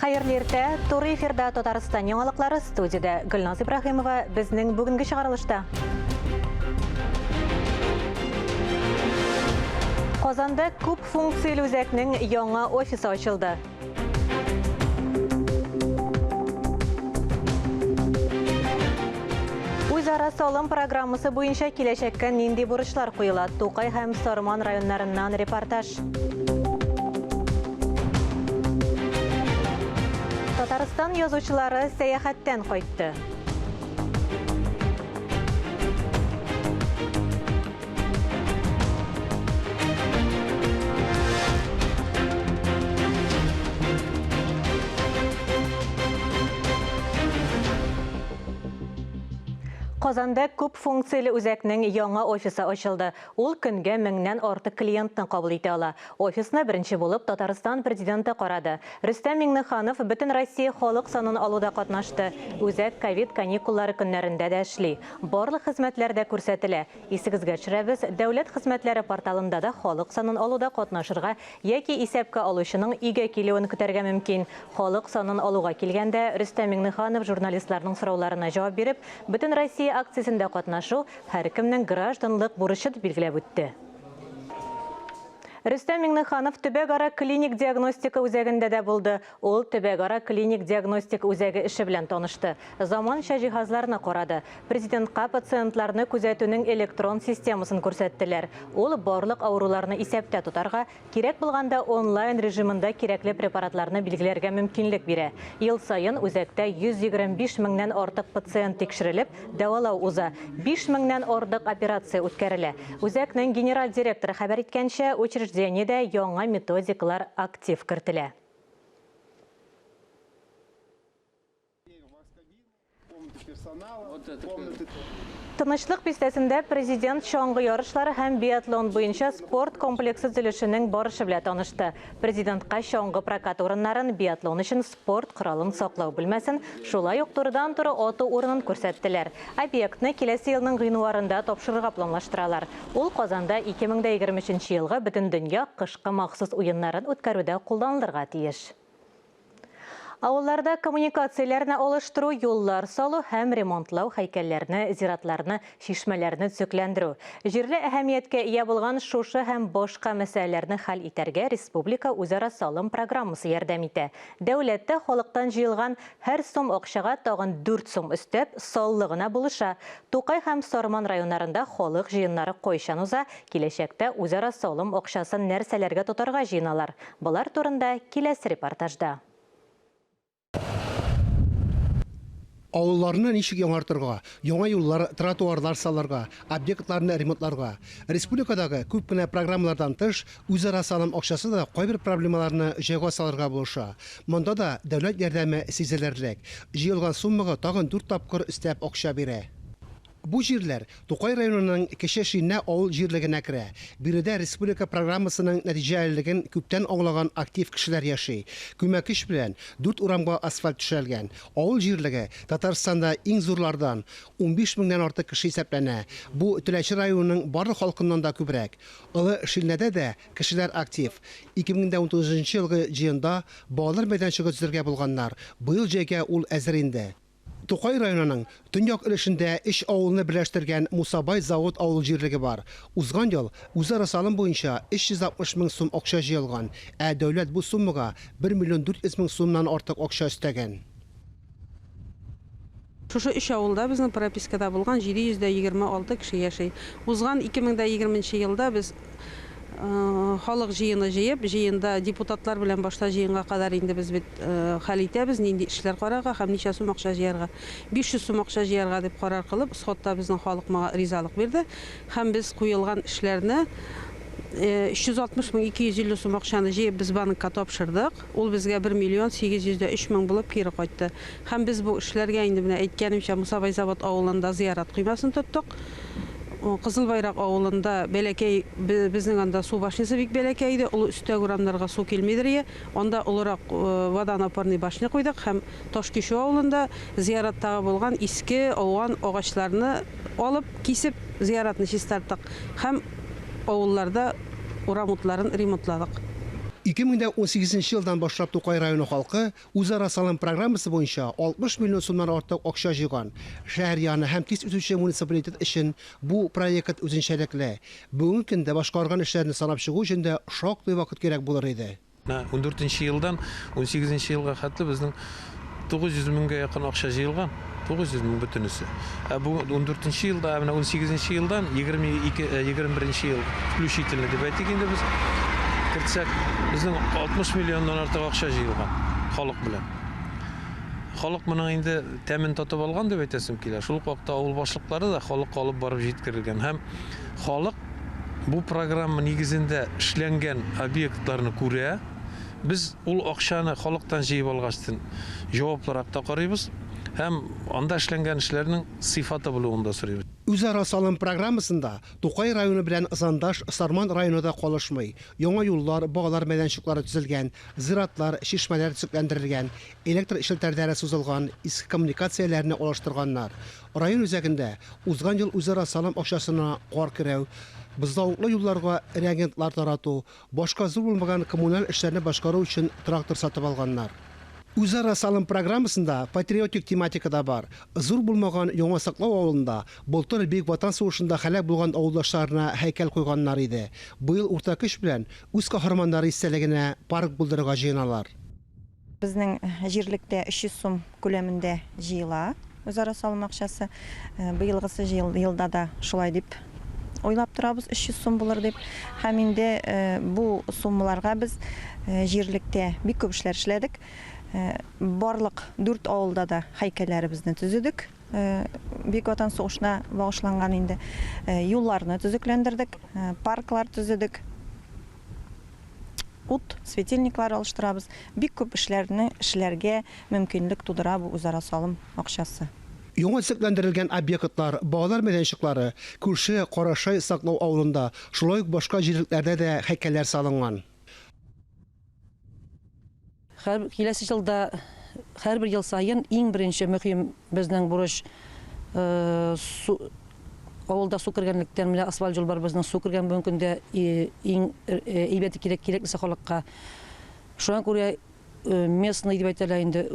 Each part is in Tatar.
Хәерле иртә! Туры эфирда Татарстан яңалыклары студиядә Гөлназ Ибраһимова безнең бүгенге чыгарылышта. Казанда күп функцияле үзәкнең яңа офисы ачылды. Үзара салым программасы буенча киләчәккә нинди бурычлар куела? Тукай һәм Сарман районнарыннан репортаж. Татарстан язучылары сәяхәттән кайтты. Казанда күп функцияле үзәкнең яңа офисы ачылды. Ул көнгә меңнән артык клиентны кабул итә ала. Офисны беренче булып Татарстан Президенты карады. Рөстәм Миңнеханов Бөтенроссия халык санын алуда катнашты. Үзәк ковид каникуллары көннәрендә дә эшли. Барлык хезмәтләр дә күрсәтелә. Исегезгә төшерәбез, Дәүләт хезмәтләре порталында да халык санын алуда катнашырга яки исәпкә алучының өйгә килүен көтәргә мөмкин. Халык санын алуга килгәндә, Рөстәм Миңнеханов журналистларның сорауларына җавап биреп, Бөтенроссия акциясендә катнашу, һәркемнең гражданлык бурычы дип билгеләп үтте. Рөстәм Миңнеханов төбәкара клиник диагностика үзәгендә дә булды. Ул төбәкара клиник диагностика үзәге эше белән танышты, заманча җиһазларны карады. Президентка пациентларны күзәтүнең электрон системасын күрсәттеләр. Ул барлык авыруларны исәптә тотарга, кирәк булганда онлайн режимында кирәкле препаратларны билгеләргә мөмкинлек бирә. Ел саен үзәктә 125 меңнән артык пациент тикшерелеп, Дәвалау уза. Биш меңнән артык операция үткәрелә. Үзәкнең генераль директоры хәбәр иткәнчә, учреждениедә яңа методикалар актив кертелә. Тынычлык бистәсендә Президент чаңгы ярышлары һәм биатлон буенча спорт комплексы төзелешенең барышы белән танышты. Президентка чаңгы прокат урыннарын, биатлон өчен спорт коралын саклау бүлмәсен, шулай ук турыдан-туры ату урынын күрсәттеләр. Объектны киләсе елның гыйнварында тапшырырга планлаштыралар. Ул Казанда 2023 елгы Бөтендөнья кышкы махсус уеннарын үткәрүдә кулланылырга тиеш. Авылларда коммуникацияләрне алыштыру, юллар салу һәм ремонтлау, һәйкәлләрне, зиратларны, чишмәләрне төзекләндерү. Җирле әһәмияткә ия булган шушы һәм башка мәсьәләләрне хәл итәргә республика үзара салым программасы ярдәм итә. Дәүләт тә халыктан җыелган һәр сум акчага тагын дүрт сум өстәп, саллы гына булыша. Тукай һәм Сарман районнарында халык җыеннары кайчан уза, киләчәктә үзара салым акчасын нәрсәләргә тотарга җыеналар? Болар турында киләсе репортажда. Авылларны ничек яңартырга, яңа юллар, тротуарлар салырга, объектларны ремонтларга? Республикадагы күп кенә программалардан тыш, үзара салым акчасы да кайбер проблемаларны җайга салырга булыша. Монда да дәүләт ярдәме сизелерлек. Җыелган суммага тагын дүрт тапкыр өстәп акча бирә. Бу җирләр Тукай районының Кече Шилнә авыл җирлегенә керә. Биредә республика программасының нәтиҗәлелеген күптән аңлаган актив кешеләр яши. Күмәк көч белән дүрт урамга асфальт түшәлгән. Авыл җирлеге Татарстанда иң зурлардан, 15 меңнән артык кеше исәпләнә. Бу Теләче районының барлык халкыннан да күбрәк. Олы Шилнәдә дә кешеләр актив. 2019 нчы елгы җыенда балалар мәйданчыгы төзергә булганнар. Быел җәйгә ул әзер инде. Тукай районының төньяк өлешендә өч авылны берләштергән Мусабай-Завод авыл җирлеге бар. Узган ел үзара салым буенча 360 мең сум акча җыелган, ә дәүләт бу суммага 1 миллион 400 мең сумнан артык акча өстәгән. Шушы өч авылда безнең пропискада булган 726 кеше яши. Узган 2020 нче елда без халык җыены җыеп, җыенда депутатлар белән башта җыенга кадәр инде без бит хәл итәбез, нинди эшләр карарга һәм ничә сум акча җыярга. 500 сум акча җыярга дип карар кылып, сходта безнең халык моңа ризалык бирде һәм без куелган эшләрне 360 мең 250 сум акчаны җыеп без банкка тапшырдык. Ул безгә 1 миллион 803 мең булып кире кайтты. Һәм без бу эшләргә инде менә әйткәнемчә Мусабай-Завод авылында зыярат коймасын тоттык. Кызыл Байрак авылында бәләкәй, безнең анда су башнясы бик бәләкәй иде, олы өстәге урамнарга су килмидер ие. Анда олырак водонапорный башня куйдык һәм Ташкичү авылында зыяраттагы булган иске, ауган агачларны алып, кисеп, зыяратны чистарттык һәм авылларда урам утларын ремонтладык. 2018 нче елдан башлап Тукай районы халкы үзара салым программасы буенча 60 миллион сумнан артык акча җыйган. Шәһәр яны һәм тиз үсүче муниципалитет өчен бу проект үзенчәлекле. Бүгенге көндә башкарылган эшләрне санап чыгу өчен дә шактый вакыт кирәк булыр иде. Менә ундүртенче елдан унсигезенче елга хәтле безнең 900 меңгә якын акча җыелган, 900 мең бөтенесе. Ә бу ундүртенче елда, ә менә унсигезенче елдан 22, 21 ел включительно дип әйтик инде без, кертсәк, безнең 60 миллионнан артык акча җыелган халык белән. Халык моның инде тәмен татып алган дип әйтәсем килә. Шул ук вакытта авыл башлыклары да халыкка алып барып җиткерелгән. Һәм халык бу программа нигезендә эшләнгән объектларны күрә. Без ул акчаны халыктан җыеп алгачтын җаваплырак та карыйбыз һәм анда эшләнгән эшләрнең сыйфаты булуын да сорыйбыз. Үзара салым программасында Тукай районы белән ызандаш Сарман районы да калышмый. Яңа юллар, балалар мәйданчыклары төзелгән, зиратлар, чишмәләр төзекләндерелгән, электр челтәрләре сузылган, иске коммуникацияләрне алыштырганнар. Район үзәгендә узган ел үзара салым акчасына кар көрәү, бозлавыклы юлларга реагентлар тарату, башка зур булмаган коммуналь эшләрне башкару өчен трактор сатып алганнар. Үзара салым программасында патриотик тематика да бар. Зур булмаган Яңа Саклау авылында былтыр Бөек Ватан сугышында һәлак булган авылдашларына һәйкәл куйганнар иде. Быел уртак көч белән үз каһарманнары истәлегенә парк булдырырга җыеналар. Безнең җирлектә 300 сум күләмендә җыела үзара салым акчасы. Быелгысы елда да шулай дип уйлап торабыз, 300 сум булыр дип. Һәм инде бу суммаларга без җирлектә бик күп эшләр эшләдек. Барлык дүрт авылда да һәйкәлләребезне төзедек. Бөек Ватан сугышына багышланган инде юлларны төзекләндердек, парклар төзедек. Ут, светильниклар алыштырабыз. Бик күп эшләрне эшләргә мөмкинлек тудыра бу үзара салым акчасы. Яңа төзекләндерелгән объектлар, балалар мәйданчыклары, күрше Карашай Саклау авылында, шулай ук башка җирлекләрдә дә һәйкәлләр салынган. Һәр киләсе елда, һәрбер ел саен иң беренче мөһим безнең бурыч су авылда су кергәнлектән менә асфальт юл бар безнең су кергән бүгенге көндә иң әйбәте кирәк кирәклесе халыкка. Шуңа күрә местный дип әйтәләр инде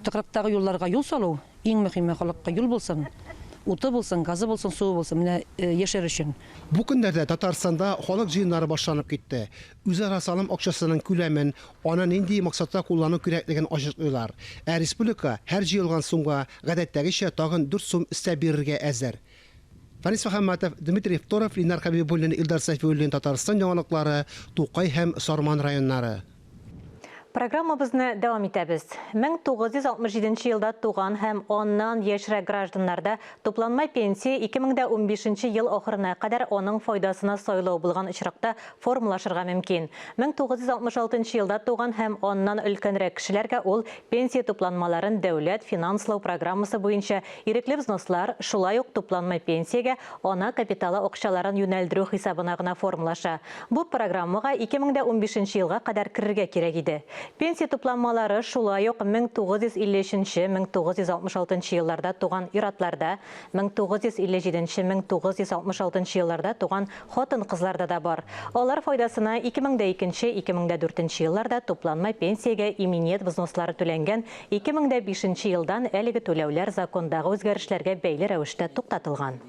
тыкрыктагы юлларга юл салу иң мөһиме халыкка юл булсын, уты булсын, газы булсын, суы булсын, менә яшәр өчен. Бу көннәрдә Татарстанда халык җыеннары башланып китте. Үзара салым акчасының күләмен, аны нинди максатта куллану кирәклеген ачыклыйлар. Ә республика һәр җыелган сумга, гадәттәгечә, тагын дүрт сум өстәп бирергә әзер. Фәнис Мөхәммәтов, Дмитрий Второв, Ленар Хәбибуллин, Илдар Сәйфуллин, Татарстан яңалыклары, Тукай һәм Сарман районнары. Программабызны дәвам итәбез. 1967 нче елда туган һәм аннан яшьрәк гражданнарда тупланма пенсия 2015 нче ел ахырына кадәр аның файдасына сайлау булган очракта формалашырга мөмкин. 1966 нчы елда туган һәм аннан өлкәнрәк кешеләргә ул пенсия тупланмаларын дәүләт финанслау программасы буенча ирекле взнослар, шулай ук тупланма пенсиягә ана капиталы акчаларын юнәлдерү хисабына гына формалаша. Бу программага 2015 нче елга кадәр керергә кирәк иде. Пенсия тупланмалары шулай ук 1953 нче, 1966 нчы елларда туган ир-атларда, 1957 нче, 1966 нчы елларда туган хатын-кызларда да бар. Алар файдасына 2002 нче, 2004 нче елларда тупланма пенсиягә иминият взнослары түләнгән, 2005 нче елдан әлеге түләүләр закондагы үзгәрешләргә бәйле рәвештә туктатылган.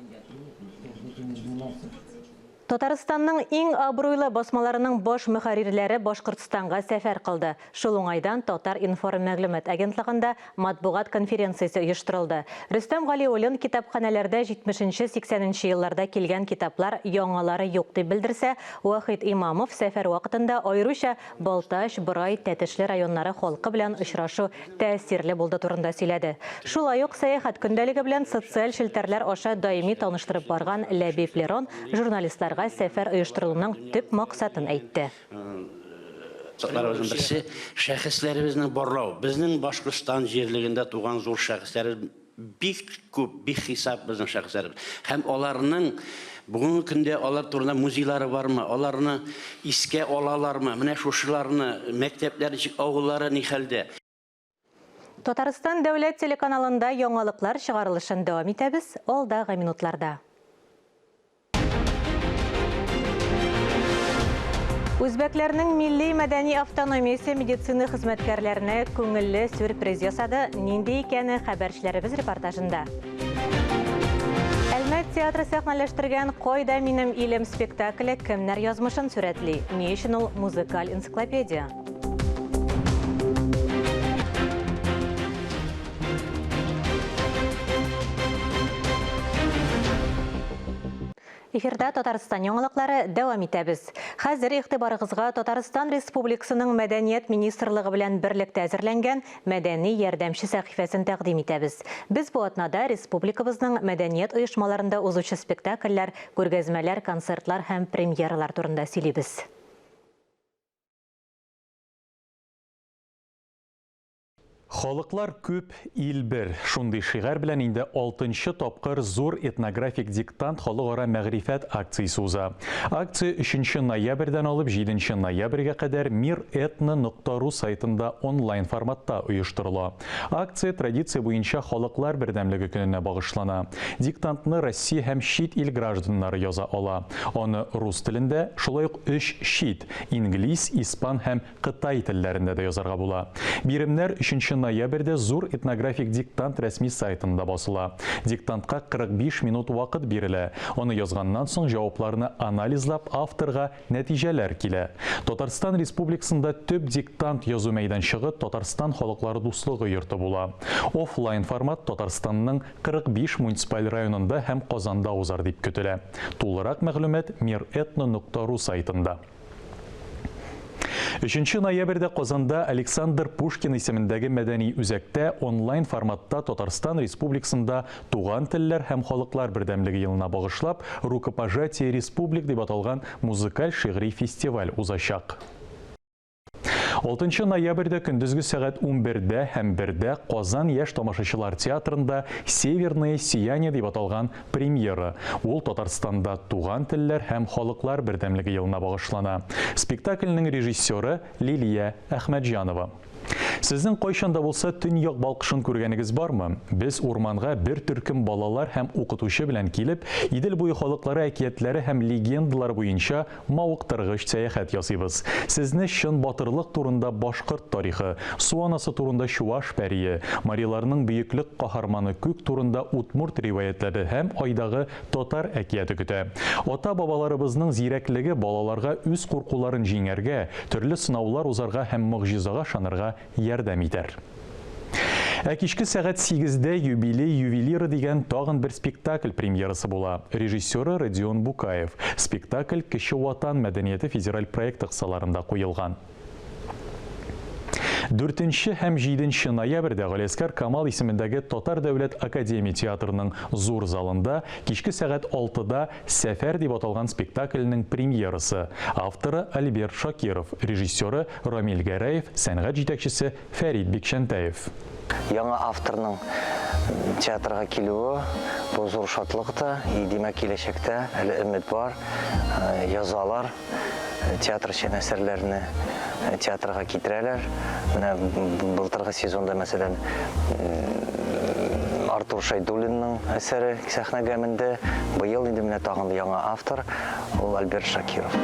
Татарстанның иң абруйлы басмаларының баш мөхәррирләре Башкортстанга сәфәр кылды. Шул уңайдан Татар-информ мәгълүмат агентлыгында матбугат конференциясе оештырылды. Рөстәм Галиуллин китапханәләрдә 70-80 нче елларда килгән китаплар яңалары юк дип белдерсә, Вахит Имамов сәфәр вакытында аеруча Балтач, Борай, Тәтешле районнары халкы белән очрашу тәэсирле булды турында сөйләде. Шулай ук сәяхәт көндәлеге белән социаль челтәрләр аша даими таныштырып барган Ләбиб Лерон журналистларга сәфәр оештырылуның төп максатын әйтте. Максатларыбызның берсе, шәхесләребезне барлау. Безнең Башкортстан җирлегендә туган зур шәхесләребез Бик күп, бихисап безнең шәхесләребез. Һәм аларның бүгенге көндә алар турында музейлары бармы, аларны искә алалармы, менә шушыларны, мәктәпләр ничек, авыллары ни хәлдә? Татарстан дәүләт телеканалында яңалыклар чыгарылышын дәвам итәбез алдагы минутларда. Үзбәкләрнең милли мәдәни автономиясе медицина хезмәткәрләренә күңелле сюрприз ясады. Нинди икәне хәбәрчеләребез репортажында. Әлмәт театры сәхнәләштергән Кайда минем илем спектакле кемнәр язмышын сурәтли? Ни өчен ул музыкаль энциклопедия? Эфирда Татарстан яңалыклары дәвам итәбез. Хәзер игътибарыгызга Татарстан Республикасының Мәдәният министрлыгы белән берлектә әзерләнгән Мәдәни ярдәмче сәхифәсен тәкъдим итәбез. Без бу атнада республикабызның мәдәният оешмаларында узучы спектакльләр, күргәзмәләр, концертлар һәм премьералар турында сөйлибез. Халыклар күп, ил бер. Шундый шигарь белән инде алтынчы тапкыр зур этнографик диктант халыкара мәгърифәт акциясе уза. Акция өченче ноябрьдән алып җиденче ноябрьгә кадәр мир этно нокта ру сайтында онлайн форматта оештырыла. Акция традиция буенча Халыклар бердәмлеге көненә багышлана. Диктантны Россия һәм чит ил гражданнары яза ала. Аны рус телендә, шулай ук өч чит, инглиз, испан һәм Кытай телләрендә дә язарга була. Биремнәр өченче ноябрьдә Зур этнографик диктант рәсми сайтында басыла. Диктантка 45 минут вакыт бирелә. Аны язганнан соң җавапларны анализлап авторга нәтиҗәләр килә. Татарстан Республикасында төп диктант язу мәйданчыгы Татарстан халыклары дуслыгы йорты була. Офлайн формат Татарстанның 45 муниципаль районында һәм Казанда узар дип көтелә. Тулырак мәгълүмат мир-этно нокта ру сайтында. Өченче ноябрьдә Казанда Александр Пушкин исемендәге мәдәни үзәктә онлайн форматта Татарстан Республикасында Туган телләр һәм халыклар бердәмлеге елына багышлап Рукопожатие республик дип аталган музыкаль-шигъри фестиваль узачак. Алтынчы ноябрьдә көндезге сәгать унбердә һәм бердә Казан яшь тамашачылар театрында Северное сияние дип аталган премьера. Ул Татарстанда Туган телләр һәм халыклар бердәмлеге елына багышлана. Спектакльнең режиссеры, Лилия Әхмәтҗанова. Сезнең кайчан да булса төньяк балкышын күргәнегез бармы? Без урманга бер төркем балалар һәм укытучы белән килеп, Идел буе халыклары әкиятләре һәм легендалары буенча Мавыктыргыч сәяхәт ясыйбыз. Сезне чын батырлык турында башкорт тарихы, су анасы турында чуваш пәрие, мариларның бөеклек каһарманы Күк турында удмурт риваятьләре һәм Айдагы татар әкияте көтә. Ата-бабаларыбызның зирәклеге балаларга үз куркуларын җиңәргә, төрле сынаулар узарга һәм могҗизага ышанырга ярдәм итәр. Ә кичке сәгать сигездә Юбилей ювелиры дигән тагын бер спектакль премьерасы була. Режиссеры Родион Букаев. Спектакль Кече Ватан мәдәнияте федераль проекты кысаларында куелган. Дүртенче һәм җиденче ноябрьдә Галиәсгар Камал исемендәге Татар дәүләт академия театрының зур залында кичке сәгать алтыда Сәфәр дип аталган спектакльнең премьерасы. Авторы Альберт Шакиров, режиссеры Рамил Гәрәев, сәнгать җитәкчесе Фәрит Бикчәнтәев. Яңа авторның театрга килүе, бу зур шатлык та, и димәк, киләчәктә әле өмет бар, язалар, театр өчен әсәрләрне театрга китерәләр. Менә былтыргы сезонда, мәсәлән, Артур Шәйдуллинның әсәре сәхнәгә менде. Быел инде менә тагын да яңа автор, ул Альберт Шакиров.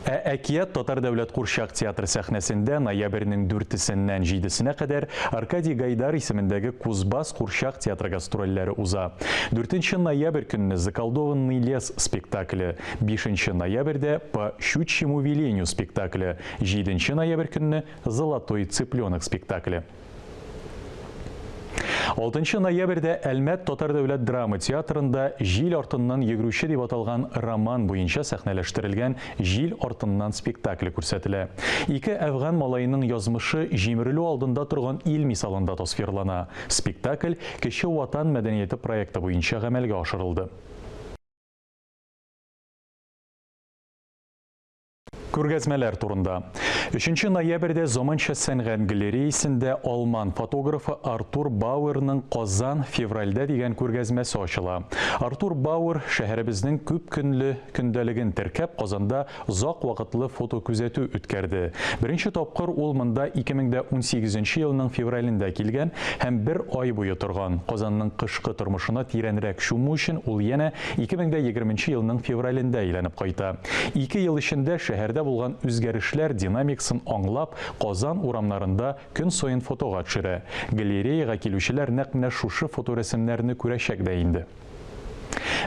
Ә Әкият татар дәүләт курчак театры сәхнәсендә ноябрьнең дүртесеннән җидесенә кадәр Аркадий Гайдар исемендәге Кузбасс курчак театры гастрольләре уза. Дүртенче ноябрь көнне Заколдованный лес спектакле, бишенче ноябрьдә По щучьему велению спектакле, җиденче ноябрь көнне Золотой цыпленок спектакле. Алтынчы ноябрьдә Әлмәт татар дәүләт драма театрында Җил артыннан йөгерүче дип аталган роман буенча сәхнәләштерелгән Җил артыннан спектакле күрсәтелә. Ике әфган малаеның язмышы җимерелү алдында торган ил мисалында тасвирлана. Спектакль Кече Ватан мәдәнияте проекты буенча гамәлгә ашырылды. Күргәзмәләр турында. 3 ноябрьдә Заманча сәнгать галереясендә алман фотографы Артур Бауэрның Казан февральдә дигән күргәзмәсе ачыла. Артур Бауэр шәһәребезнең күп көнле көндәлеген теркәп, Казанда озак вакытлы фотокүзәтү үткәрде. Беренче тапкыр ул монда 2018 елның февралендә килгән һәм бер ай буе торган. Казанның кышкы тормышына тирәнрәк чуму өчен ул янә 2020 елның февралендә әйләнеп кайта. Ике ел эчендә шәһәрдә булган үзгәрешләр динамикасын аңлап, Казан урамнарында көн саен фотога төшерә. Галереяга килүчеләр нәкъ менә шушы фоторәсемнәрне күрәчәк дә инде.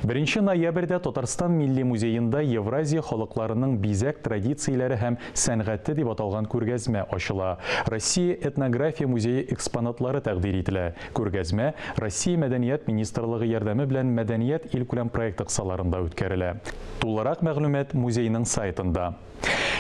Беренче ноябрьдә Татарстан Милли музеенда Евразия халыкларының бизәк традицияләре һәм сәнгате дип аталган күргәзмә ачыла. Россия этнография музее экспонатлары тәкъдир ителә. Күргәзмә Россия Мәдәният министрлыгы ярдәме белән Мәдәният илкүләм проекты кысаларында үткәрелә. Тулырак мәгълүмат музейның сайтында.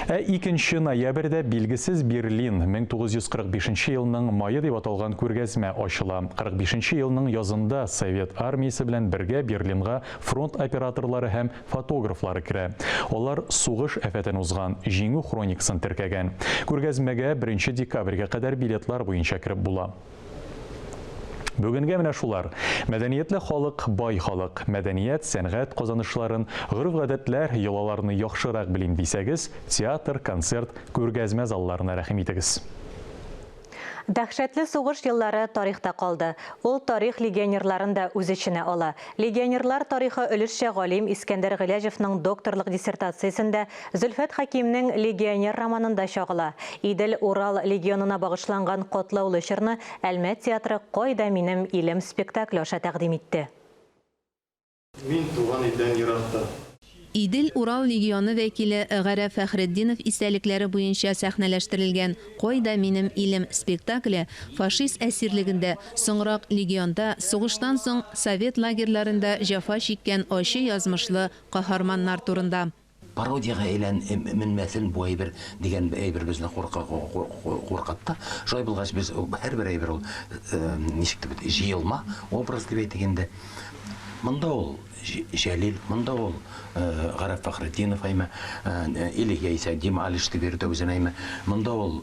Ә 2 ноябрьдә Билгесез Берлин 1945 елның мае дип аталган күргәзмә ачыла. 45 елның язында Совет армиясе белән бергә Берлинга фронт операторлары һәм фотографлары керә. Алар сугыш афәтен узган, җиңү хроникасын теркәгән. Күргәзмәгә 1 декабрьгә кадәр билетлар буенча кереп була. Бүгенгә менә шулар. Мәдәниятле халык, бай халык. Мәдәният, сәнгать казанышларын, гореф-гадәтләр, йолаларны яхшырак белим дисәгез, театр, концерт, күргәзмә залларына рәхим итегез. Дәһшәтле сугыш еллары тарихта калды. Ул тарих легионерларын да үз эченә ала. Легионерлар тарихы өлешчә галим Искәндәр Гыйләҗевның докторлык диссертациясендә, Зөлфәт Хәкимнең Легионер романында чагыла. Идел-Урал легионына багышланган катлаулы чорны Әлмәт театры Кайда минем илем спектакле аша тәкъдим итте. Мин туган илдән еракта. Идел-Урал легионы вәкиле Гарәф Фәхретдинов истәлекләре буенча сәхнәләштерелгән Кайда минем илем спектакле фашист әсирлегендә, соңрак легионда, сугыштан соң совет лагерьларында җәфа чиккән ачы язмышлы каһарманнар турында. Пародиягә әйлән менмәсен бу әйбер дигән әйбер безне куркытты. Шулай булгач, без һәрбер әйбер ул ничек дип җыелма образ дип әйтик инде. Монда ул Җәлил, монда ул Гарәф Фәхретдинов әйме, или яисә Дима Алиш дип йөртә үзен әйме, монда ул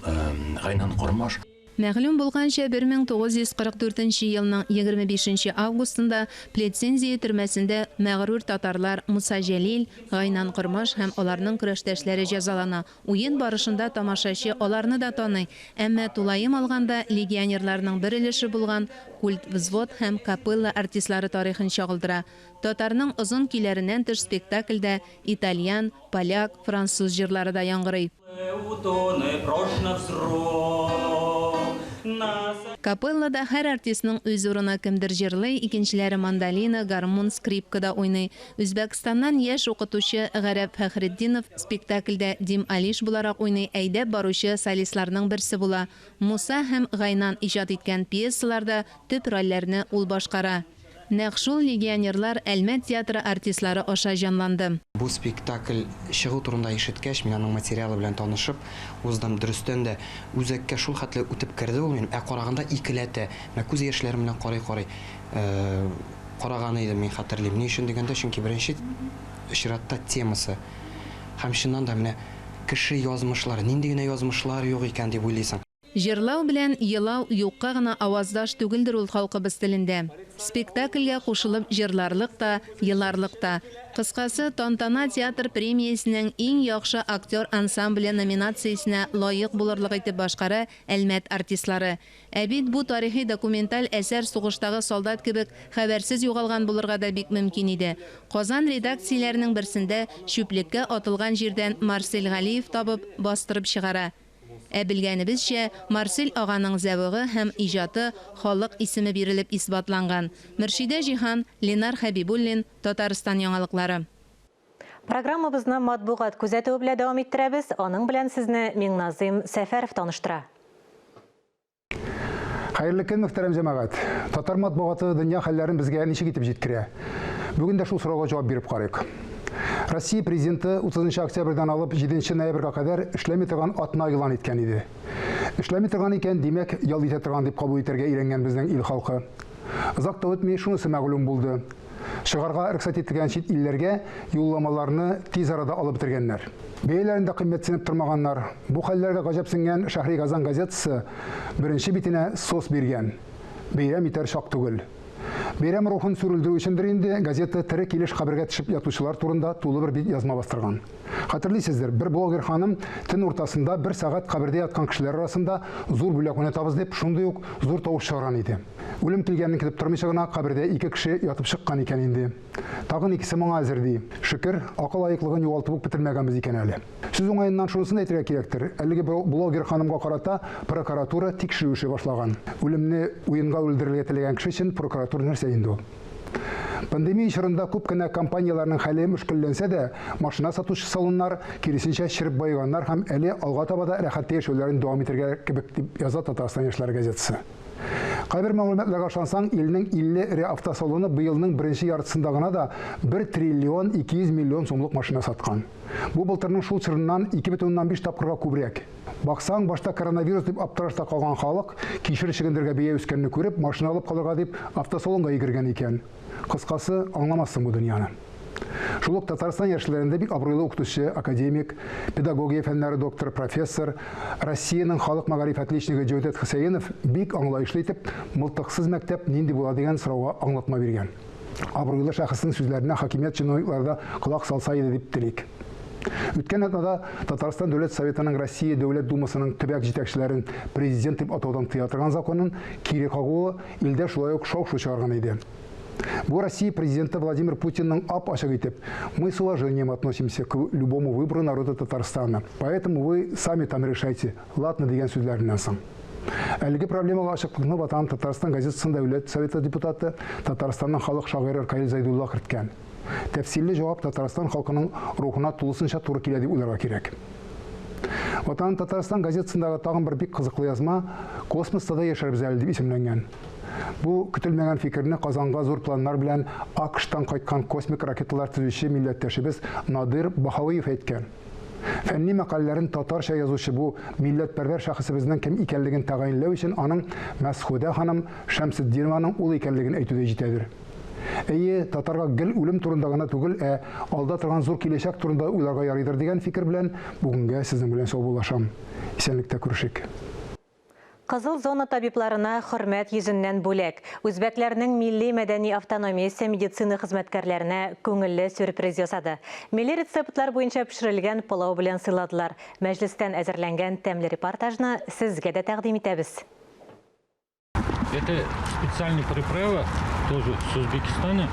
Гайнан Кормаш. Мәгълүм булганча, 1944 нче елның 25 нче августында Плетцензия төрмәсендә мәгърур татарлар Муса Җәлил, Гайнан Кормаш һәм аларның көрәштәшләре җәзалана. Уен барышында тамашачы аларны да таный, әмма тулаем алганда легионерларның бер өлеше булган культвзвод һәм капелла артистлары тарихын чагылдыра. Татарның озын көйләреннән тыш спектакльдә итальян, поляк, француз җырлары да яңгырый. Капеллада һәр артистның үз урыны, кемдер җырлый, икенчеләре мандолина, гармун, скрипкада уйный. Үзбәкстаннан яшь укытучы Гарәп Фәхретдинов спектакльдә Дим Алиш буларак уйный, әйдәп баручы солистларның берсе була. Муса һәм Гайнан иҗат иткән пьесаларда төп рольләрне ул башкара. Нәкъ шул легионерлар Әлмәт театры артистлары аша җанланды. Бу спектакль чыгу турында ишеткәч, мин аның материалы белән танышып уздым. Дөрестән дә, үзәккә шул хәтле үтеп керде ул минем, ә караганда икеләтә. Менә күз яшьләрем белән карый-карый караган идем, мин хәтерлим. Ни өчен дигәндә, чөнки беренче чиратта темасы. Һәм чыннан да менә кеше язмышлары, нинди генә язмышлар юк икән дип уйлыйсың. Җырлау белән елау юкка гына аваздаш түгелдер ул халкыбыз телендә. Спектакльгә кушылып җырларлык та, еларлык та. Кыскасы, Тантана театр премиясенең Иң яхшы актер ансамбле номинациясенә лаек булырлык итеп башкара Әлмәт артистлары. Ә бит бу тарихи документаль әсәр сугыштагы солдат кебек хәбәрсез югалган булырга да бик мөмкин иде. Казан редакцияләренең берсендә чүплеккә атылган җирдән Марсель Галиев табып, бастырып чыгара. Ә белгәнебезчә, Марсель аганың зәвыгы һәм иҗаты халык исеме бирелеп исбатланган. Мөршидә Җиһан, Ленар Хәбибуллин, Татарстан яңалыклары. Программабызны матбугат күзәтүе белән дәвам иттерәбез. Аның белән сезне Миңназыйм Сәфәров таныштыра. Хәерле көн, мөхтәрәм җәмәгать. Татар матбугаты дөнья хәлләрен безгә ничек итеп җиткерә? Бүген дә шул сорауга җавап биреп карыйк. Россия президенты 30 октябрьдән алып 7 ноябрьгә кадәр эшләми торган атна игълан иткән иде. Эшләми торган икән, димәк, ял итә торган дип кабул итәргә өйрәнгән безнең ил халкы. Озак та үтми, шунысы мәгълүм булды. Чыгарга рөхсәт ителгән чит илләргә юлламаларны тиз арада алып бетергәннәр. Бәяләрен дә кыйммәтсенеп тормаганнар. Бу хәлләргә гаҗәпсенгән Шәһри Казан газетасы беренче битенә сос биргән. Бәйрәм итәр чак түгел. Бәйрәм рухын сүрелдерү өчендер инде газета тере килеш кабергә төшеп ятучылар турында тулы бер бит язма бастырган. Хәтерлисездер, бер блогер ханым төн уртасында бер сәгать кабердә яткан кешеләр арасында зур бүләк уйнатабыз дип шундый ук зур тавыш чыгарган иде. Үлем килгәнен көтеп тормыйча гына кабердә ике кеше ятып чыккан икән инде. Тагын икесе моңа әзер, ди. Шөкер, акыл аеклыгын югалтып ук бетермәгәнбез икән әле. Сүз уңаеннан шунысын әйтергә кирәктер, әлеге блогер ханымга карата прокуратура тикшерү эше башлаган. Үлемне уенга үлдерергә теләгән кеше өчен прокуратура нәрсә инде ул? Пандемия чорында күп кенә компанияләрнең хәле мөшкелләнсә дә, машина сатучы салоннар, киресенчә, череп баеганнар һәм әле алга таба да рәхәттә яшәүләрен дәвам итәргә кебек, дип яза Татарстан яшьләре газетасы. Кайбер мәгълүматларга ышансаң, илнең 50 эре автосалоны быелның беренче яртысында гына да 1 триллион 200 миллион сумлык машина саткан. Бу былтырның шул чорыннан 2,5 тапкырга күбрәк. Баксаң, башта коронавирус дип аптырашта калган халык, кишер чөгендергә бәя үскәнне күреп, машина алып калырга дип автосалонга йөгергән икән. Кыскасы, аңламассың бу дөньяны. Шул ук Татарстан яшьләрендә бик абруйлы укытучы, академик, педагогия фәннәре докторы, профессор, Россиянең халык мәгариф отличнигы Җәүдәт Хөсәенов бик аңлаешлы итеп, мылтыксыз мәктәп нинди була дигән сорауга аңлатма биргән. Абруйлы шәхеснең сүзләренә хакимият чиновниклары да колак салса иде дип телик. Үткән атнада Татарстан Дәүләт Советының Россия Дәүләт Думасының төбәк җитәкчеләрен президент дип атаудан тыя торган законын кире кагуы илдә шулай ук шау-шу чыгарган иде. Бу Россия президенты Владимир Путинның ап-ачык итеп, Мы с уважением относимся к любому выбору народа Татарстана, поэтому вы сами там решайте, ладно дигән сүзләреннән соң. Әлеге проблемага ачыклыкны Ватаным Татарстан газетасында Дәүләт Советы депутаты, Татарстанның халык шагыйре Ркаил Зәйдулла керткән. Тәфсилле җавап Татарстан халкының рухына тулысынча туры килә дип уйларга кирәк. Ватаным Татарстан газетасындагы тагын бер бик кызыклы язма Космоста да яшәрбез әле дип исемләнгән. Бу көтелмәгән фикерне Казанга зур планнар белән АКШтан кайткан космик ракеталар төзүче милләттәшебез Надир Баһавиев әйткән. Фәнни мәкаләләрен татарча язучы бу милләтпәрвәр шәхесебезнең кем икәнлеген тәгаенләү өчен аның Мәсхүдә ханым Шәмсетдинованың улы икәнлеген әйтү дә җитәдер. Әйе, татарга гел үлем турында гына түгел, ә алда торган зур киләчәк турында уйларга ярыйдыр дигән фикер белән бүгенгә сезнең белән саубуллашам. Исәнлектә күрешик. Кызыл зона табибларына хөрмәт йөзеннән бүләк. Үзбәкләрнең милли-мәдәни автономиясе медицина хезмәткәрләренә күңелле сюрприз ясады. Милли рецептлар буенча пешерелгән пылау белән сыйладылар. Мәҗлестән әзерләнгән тәмле репортажны сезгә дә тәкъдим итәбез. Это специальный приправа, тоже с Узбекистана,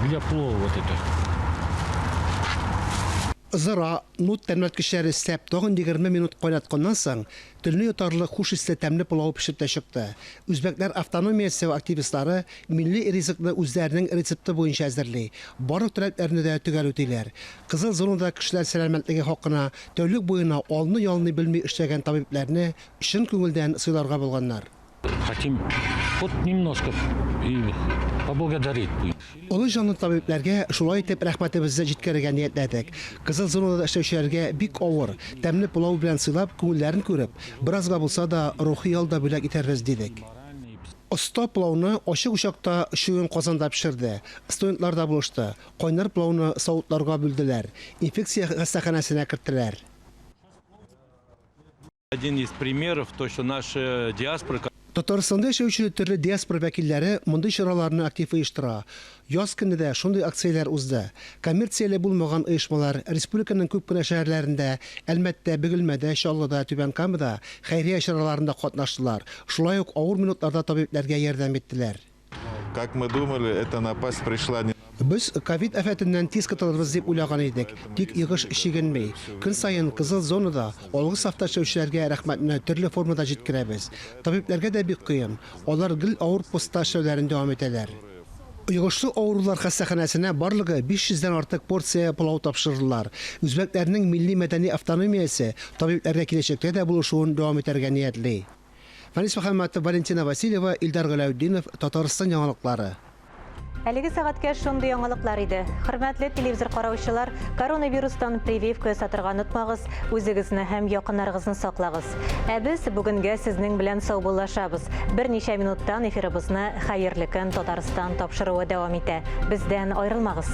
для плова вот это. Зыра, нут тәмләткечләре өстәп, тагын 20 минут кайнатканнан соң, телне йотарлык хуш исле тәмле пылау пешеп тә чыкты. Үзбәкләр автономиясе активистлары милли ризыкны үзләренең рецепты буенча әзерли, барлык таләпләрне дә төгәл үтиләр. Кызыл зонада кешеләр сәламәтлеге хакына тәүлек буена алны-ялны белми эшләгән табибләрне Чын күңелдән сыйларга булганнар. Хотим хоть немножко и поблагодарить. Олы җанлы табибләргә шулай итеп рәхмәтебезне җиткерергә ниятләдек. Кызыл зонада эшләүчеләргә бик авыр, тәмле пылау белән сыйлап, күңелләрен күреп, беразга булса да рухи ял да бүләк итәрбез, дидек. Оста пылауны ачык учакта чуен казанда пешерде. Студентлар да булышты. Кайнар пылауны савытларга бүлделәр, инфекция хастаханәсенә керттеләр. Один из примеров, то, что наша диаспора... Татарстанда яшәүче төрле диаспора вәкилләре мондый чараларны актив оештыра. Яз көне дә шундый акцияләр узды. Коммерцияле булмаган оешмалар республиканың күп кенә шәһәрләрендә, Әлмәттә, Бөгелмәдә, Чаллыда, Түбән Камада хәйрия чараларында катнаштылар, шулай ук авыр минутларда табибләргә ярдәм иттеләр. Как мы думали, эта напасть пришла не. Без ковид афәтеннән тиз котылырбыз дип уйлаган идек, тик йогыш чигенми. Көн саен кызыл зонада алгы сафта эшләүчеләргә рәхмәтне төрле формада җиткерәбез. Табибләргә дә бик кыен, алар гел авыр постта эшләүләрен дәвам итәләр. Йогышлы авырулар хастаханәсенә барлыгы 500 дән артык порция пылау тапшырдылар. Үзбәкләрнең милли-мәдәни автономиясе табибләргә киләчәктә дә булышуын дәвам итәргә ниятли. Фәнис Мөхәммәтов, Валентина Васильева, Илдар Галәүтдинов, Татарстан яңалыклары. Әлеге сәгатькә шундый яңалыклар иде. Хөрмәтле телевизор караучылар, коронавирустан прививка ясатырга онытмагыз, үзегезне һәм якыннарыгызны саклагыз. Ә без бүгенгә сезнең белән саубуллашабыз. Берничә минуттан эфирыбызны Хәерле көн, Татарстан тапшыруы дәвам итә. Бездән аерылмагыз.